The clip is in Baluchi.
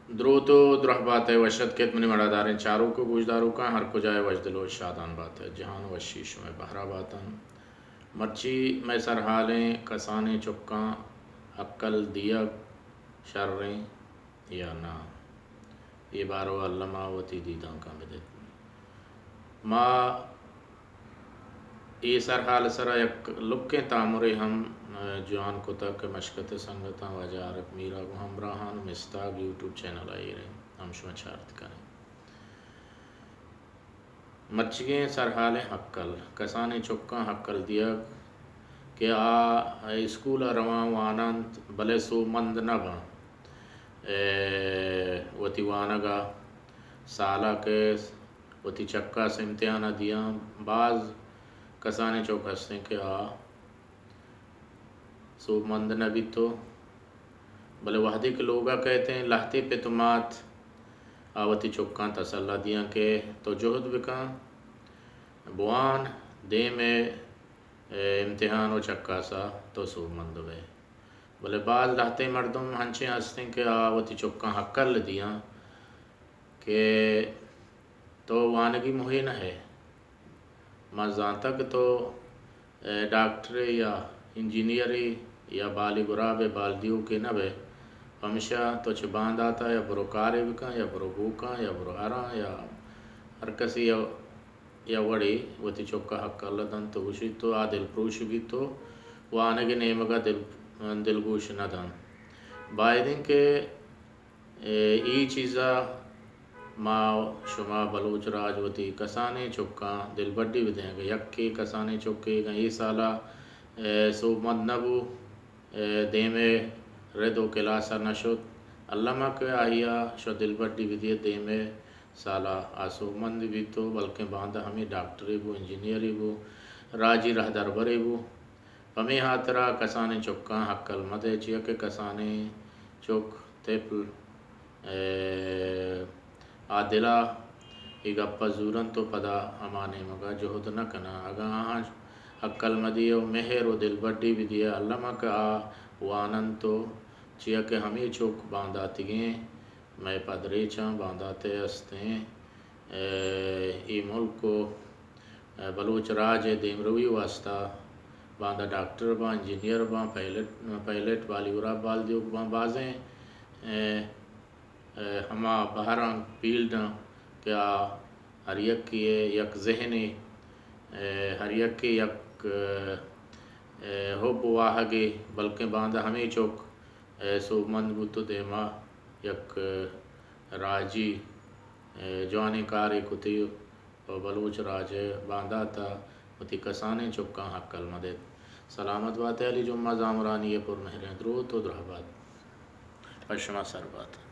دروت و درہبات ء وش اتک ات منی مڑاداریں چاروک و گوشداروکاں، ہر کجا ء وشدل و شادان بات ء جہان وشی شمئے بہرا باتن۔ مرچی مئے سرحالیں کسانیں چکاں ہکل دیگ شریں یا نہ، اے بارو الما وتی دیدانکاں بدیت۔ ما اے سرحال ء سرا یک لکیں تامرے ہم، ء، جوان کتگ کہ مشکت ء سنگتاں واجہ عارف میرا گوں ہمراہان مستاگ یوٹیوب چینل ء ایر انت، ہم شما چارت کن انت۔ مرچیگیں سرحالیں ہکل، کسانیں چکاں ہکل دیگ کہ آ اسکول ء رواں واننت بلے سوبمند نہ باں، ء، وتی وانگ ء سال ء کہ وتی چکاس امتحان ء دیاں۔ باز کسانیں چک ہستیں کہ آ سوبمند نہ بیتو، بلے وہدے کہ لوگ ء کئیتیں لہتے پت و مات آ وتی چکاں تسلا دیاں کہ تو جہد بکن، بوان، دیم ء امتحان و چکاس ء تو سوبمند بئے۔ بلے باز لہتے مردم ہنچیں ہستیں کہ آ وتی چکاں ہکل دیاں کہ تو وانگی موہے نہ ئے۔ من زانتگ کہ تو، اے، ڈاکٹرے یا انجینئرے یا بالی گرابے، بال دیوکے نہ بئے۔ پمشا تو چہ باندات ء یا برو کارے بکن یا برو بوکاں یا برو ہراں یا ہر کسی یا، یا وڑے وتی چک ء ہکل دنت و گوشیت تو آ دلپروش بیت و وانگ ء نیمگ ء دل، دلگوش نہ دنت۔ باید انت کہ اے، اے چیز ء ما شما بلوچ راج وتی کسانیں چکاں دلبڈی بدیں۔ اگہ یکے کسانیں چکے اگاں اے سال ء، اے، سوبمند نہ بو، اے، دیم ء رد و کلاس ء نہ شت، الما کہ آئی ء شو دلبڈی بدیت، دیم ء سال ء آ سوبمند بیت و بلکیں باندا ہمے ڈاکٹرے بو، انجینئرے بو، راجی رہدربرے بو۔ پمے ہاترا کسانیں چکاں ہکل مدئے، چیا کہ کسانیں چک، طفل، اے، آ دلا اے گپا زورنت و پدا ہما نیمگا جہد نہ کناں۔ اگاں آہاں ہکل مدیئے و مہر و دلبڈی بدیئے، الما کہ آ واننت و چیا کہ ہمے چک بانداتیگیں مئے پدریچاں باندات ء استیں، اے، اے ملک و، اے، بلوچ راج ء دیمروی واسطہ باندا ڈاکٹر باں، انجینئر باں، پائلٹ، پائلٹ، بالی گراب بال دیوک باں، بازیں، اے، اے، ہما بہراں، فیلڈاں کہ آ ہر یکے ء یک ذہنے، اے، ہر یکے یک، اے، حب و واہگے، بلکیں باندا ہمے چک، اے، سوبمند بوت و دیما یک، اے، راجی، اے، جوانیں کارے کتی و بلوچ راج ء باندات ء وتی کسانیں چکاں ہکل مدیت۔ سلامت بات ئے علی جمعہ زامرانی ء پرمہریں دروت و درہبات پہ شما سر بات۔